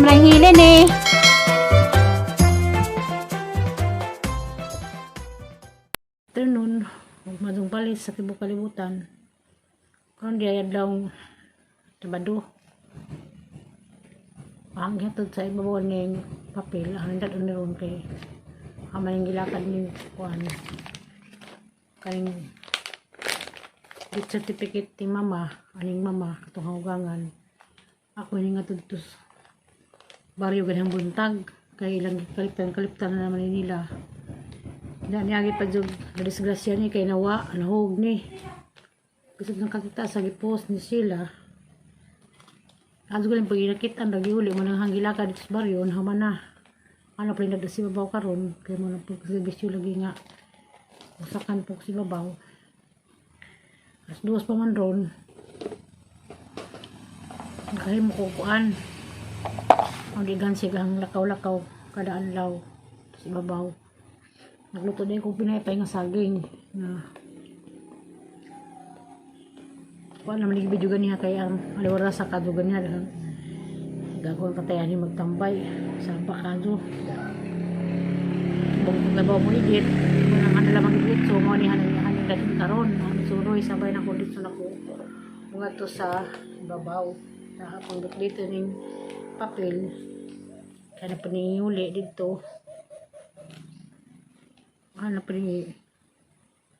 Sobrang hilin eh. Afternoon, ug madung palit sa tibuok kalibutan. Karon di ay adlaw Sabado. Ang gihatod sa ibabaw ning papel ang dad ni ron kay amay gilakad ning kuan kaning birth certificate ni mama, aning mama katong hawgangan. Ako ni nga to sa baryo ganang buntag kay ilang kaliptan kaliptan na naman ni nila. Na niagi pa jud na disgrasya ni kay nawa nahug ni. Bisag nang kakita sa gipost ni sila. Adto galing pag inakitaan lagi uli mo nang hanggilaka dito sa baryo nahuman na. Ano pa rin si babaw karon kay mo nang pagserbisyo lagi nga usakan po si babaw. As duwas pa man ron. Nakahimo ko kuan. Ang digan sigang lakaw-lakaw kada adlaw sa babaw. Nagluto din kong pinaypay nga saging na kuan naman yung video ganiha kay ang aliwara sa kadto ganiha gagawin patayan ni magtambay sa bakado bang kung mo edit kung ang ano lamang edit, so mo ni hanin hanin dating karon ang suroy sabay na ko dito na ko mga to sa babaw na pang dito ning papel kaya na paninguli dito ano pa ni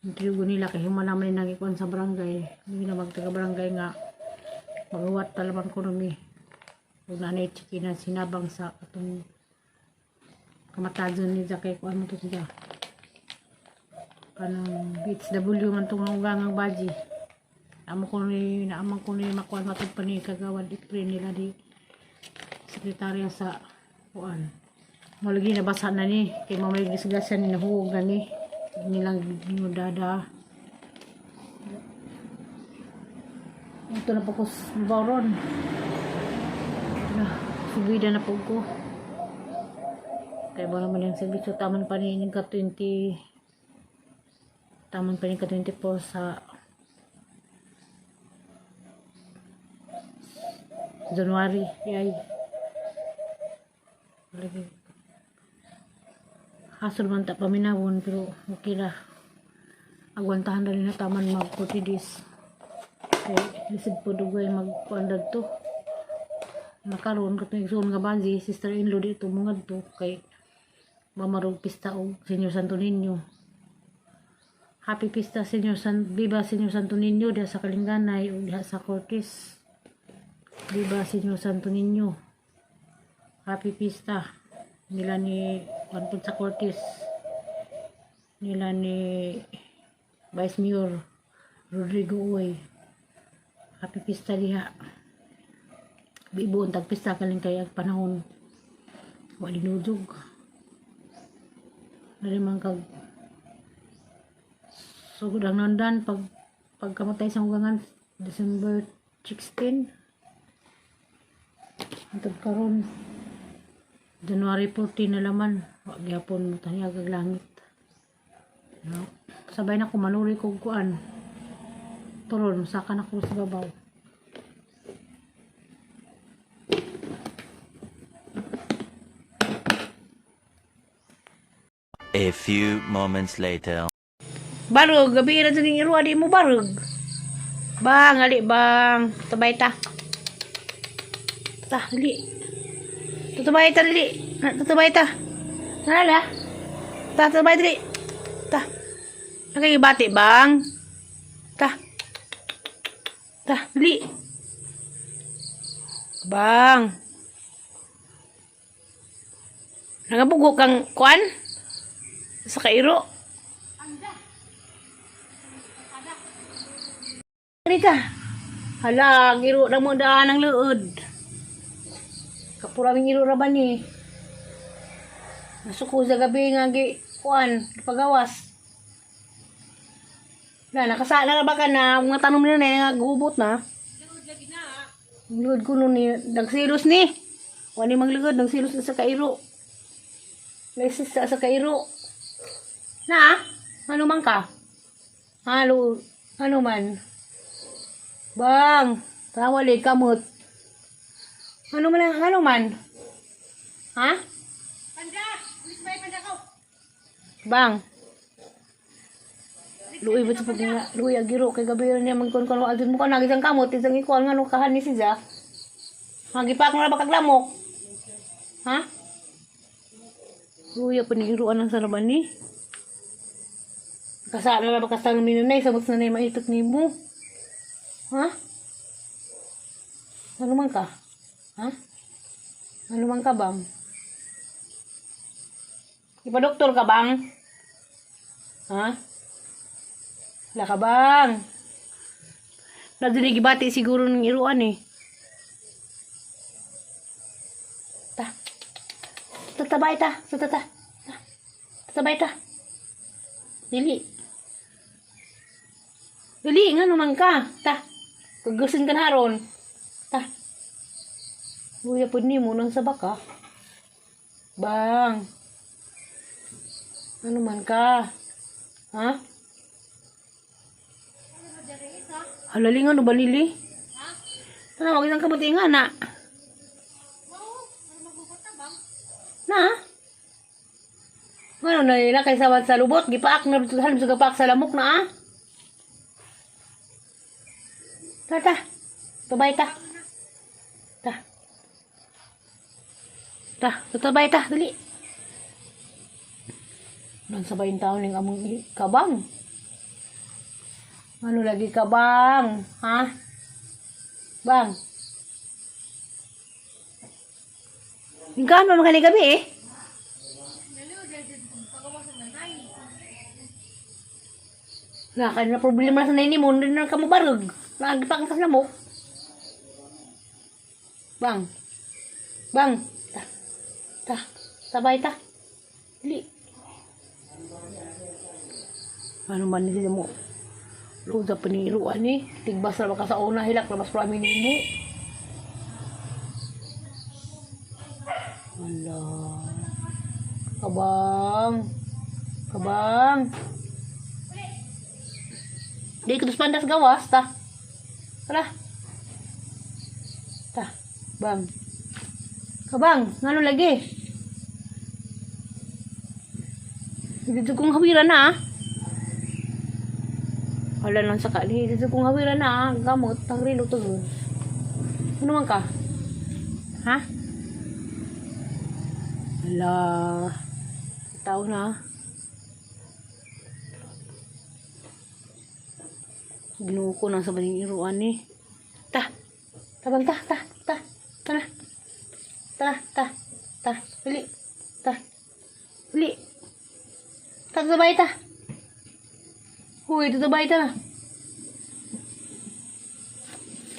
interview nila kay human naman ni nagikuan sa barangay, hindi na magtaga barangay nga magawat talaman ko numi ug nanay chiki na sinabang sa atong kamatadon ni kay kuan mo to siya kanang BHW man tong ang baji amo ko ni naamang ko ni makuan matod pa ni kagawad ipre nila di sekretarya sa kuan mo lagi nabasa na ni kay mamay disgrasya ni nahuog na ni nilang dada ito na po ko sa baron na subida na po ko kay ba naman yung servisyo taman pa ni ka 20 taman pa ni ka 24 sa January ay lagi hasol man ta paminawon pero okay ra agwantahan na rin na taman mag 40 days kay lisod po dugay mag kuan to nakaroon katong igsoon nga banji sister in law dito mga to kay mamarog pista og Senior Santo Niño. Happy Pista Senior San Viva Senior Santo Niño diha sa Kalinganay ug diha sa Cortes. Viva Senior Santo Niño. Happy Pista nila ni kuan pud sa Cortes nila ni Vice Mayor Rodrigo Uy. Happy Pista diha. Bibuon tag pista kaling kay ang panahon wa dinudog. Dali man kag sugod ang nandan pag pagkamatay sa ugangan December 16 hantod karon January 14 na laman wa gyapon mo tanyag ang langit no? Sabay na ko manuri kog kuan turon saka na ko sa babaw. A few moments later. Barog, gabi ra ning iruwa di mo barog. Bang, ali bang. Tabay ta. Ta, dali. Tutubay ta dali. Tutubay ta. Nalala? Ta, tutubay dali. Ta. Nakikibati bang? Ta. Ta, dali. Bang. Nagabugo kang kuan? Sa kairo? Rita. Hala, giro na mo daan ang luod. Kapuraming iro ra ba ni? Nasuko sa gabi nga gi kuan, pagawas. Na nakasala na ba ka na mga tanom nila na nga gubot na. Luod ko nun ni nagsilos ni. Wani manglugod nagsilos na sa kairo. Nagsilos sa kairo. Na, ano man ka? Halo, ano man? Bang, tawali kamot. Ano man ang ano man? Ha? Bang. Luoy ba sa pag luoy agiro kay gabi niya magkon kon adun mo ka nagisang kamot isang ikuan nga no kahan ni siya. Magipak mo na ba kaglamok? Ha? Luoy pa ni iruan ang saraban ni. Kasa na ba kasang minunay sa na nay maitot nimo. Ha? Ano man ka? Ha? Ano man ka bang? Ipa-doktor ka bang? Ha? Wala ka bang? Nadinig bati siguro ng iruan eh. Ta. Tatabay ta. Sa tata. Ta. Tatabay ta. Dili. Dili, nga naman ka. Ta. Paggusin ka na ron. Ta. Luya po ni mo nang sabak ka. Bang. Ano man ka? Ha? Halaling ano ba lili? Ha? Tana, wag isang kabuti nga na. Na? Ano na nila kay sawat sa lubot, gipaak na halim sa gapak sa lamok na ah. Ta ta. Tabay ta. Ta. Ta, tatabay ta, dali. Nang sabay yung taon ng among kabang. Ano lagi kabang? Ha? Bang. Ikaw mo makali gabi eh. Na, kaya na problema sa nini mo, hindi na ka mabarag. Nagipak ka sa mo. Bang. Bang. Ta. Ta. Tabay ta. Dili. Ano man ni mo? Luda pa ni iruan ni. Tigbas na baka sa una hilak labas pa amin mo. Wala. Kabang. Kabang. Di ko pandas gawas ta. Tara. Ta. Bang. Kabang, ngano lagi? Dito kong hawira na ah. Wala lang sa kali. Dito kong hawira na ah. Gamot, tangrilo to. Ano man ka? Ha? Wala. Tao na. Ginoo ko nang sa baling iruan eh. Ta. Tabang ta, ta, ta. Tara. Ta, ta, ta. Dali. Ta. Dali. Ta, tutabay ta. Uy, tutabay ta.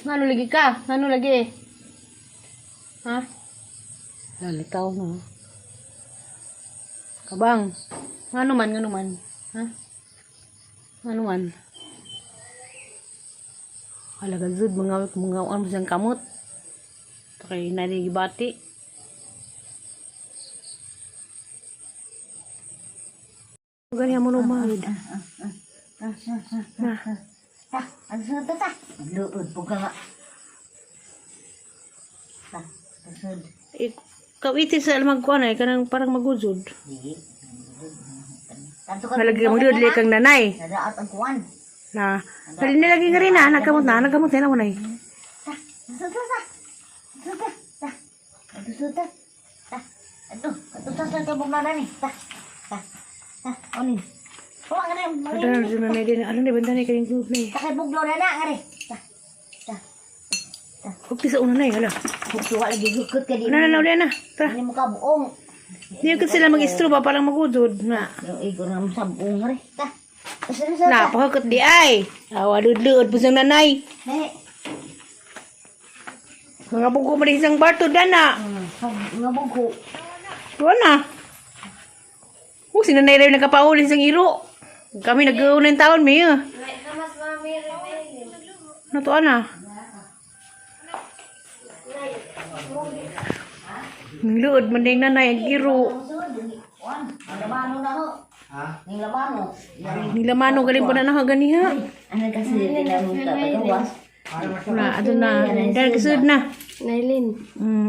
Ngano lagi ka? Ngano lagi? Ha? Lalitaw na. Kabang. Ngano man, ngano man. Ha? Ngano man? Halaga zud mga mga ano siyang kamot. Kay nanigibati. Ganyan mo lumahid. Na. Ta, ang sunod ta ta. Luod po ka nga. Ta, ang sunod. Ikaw iti sa magkuan ay kanang parang maguzod. Sige. Tanto ka. Malagi ka magdudli kang nanay. Nadaat ang kuwan. Na. Dali na lagi nga rin na. Nagkamot na. Nagkamot na mo na. Ta, ang sunod ta ta. Ang sunod ta. Ta, ang sunod ta. Ta, ato, ato ta sa tabong na ni. Ta, ta, ta, onin. Huwag ka na, Ano na nanay din. Ano na banda ni kayong group na eh. Ta kay buglo na na, ngari. Ta, ta. Huwag sa una na eh. Hala. Buglo lagi gukot ka di. Ano na na na. Tara. Hindi mo ka buong. Hindi ko sila mag-istro ba parang maguzod. Na. Yung igor na mo sa buong ngari. Ta, ang sunod ta. Na, pahukot di ay. Awa, ludluod po siyang nanay. Dali. Mga buko pa rin isang barto, dana. Nga bugho. Tuwa na. Oh, si nanay rin nagkapauli isang iro. Kami nag-uuna yung taon, may. Natuwa na. Niluod man din nanay ang iro. Ang lamano na ho. Ha? Ang lamano. Nilamano galing po na nakaganiha. Ano kasi tinanong tatagawas? Wala, ato na. Dahil kasud na. Nailin.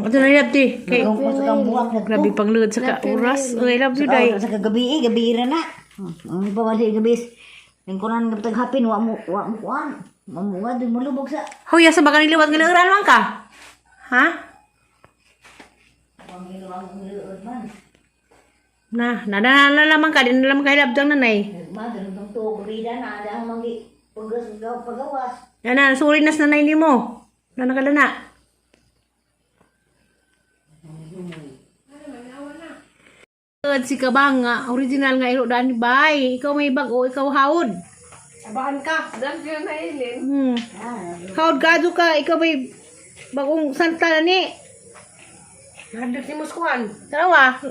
Ato na nilabti. Kay Nagungkot sa kang buwak na grabe pang luod sa ka oras. I love you day. Sa kagabi eh, gabi ra na. Ang pamali gabi. Lingkuran nga taghapin wa mo kuan. Mamuga dun malubog sa. Hoy, asa ba ka niliwat nga lauran man ka? Ha? Man. Na, na na lamang ka, di na lamang ka hilabdang nanay. Nagma ganun to gabi na na ang mangi paggas pagawas. Na na, suri nas nanay nimo. Na nakadana. Good, si Kabang nga, original nga ilo dani bay. Ikaw may bag-o, ikaw hawod. Abaan ka. Love you, Nailin. Hawod ka adto ka, ikaw may bagong santa na ni. Nahadlok ni Muskuan. Tarawa.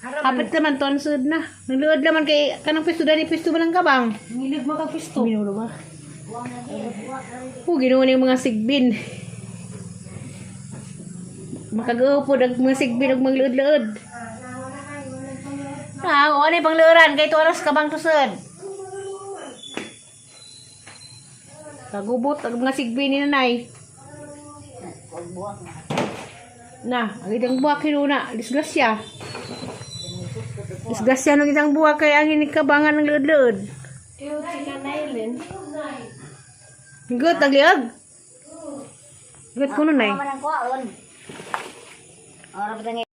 Hapit naman to, ang sud na. Nagluod naman kay kanang pisto dani pisto man ang kabang. Ngilig mo kang pisto. Minulo ba? Oh, ginawa ni mga sigbin. Makagaw po ang mga sigbin og magluod-luod. Ah, o ano yung pangluoran? Kay oras ka bang tusod? Kagubot ang mga sigbin ni nanay. Na, ang idang buwak hinuna. Disgrasya. Disgrasya ng idang buwak kay ang hinikabangan ng luod-luod. Ew, chika Nailin. Good, tagliag. Good kuno nay. Man ang kuwaon. Ora pa tangi.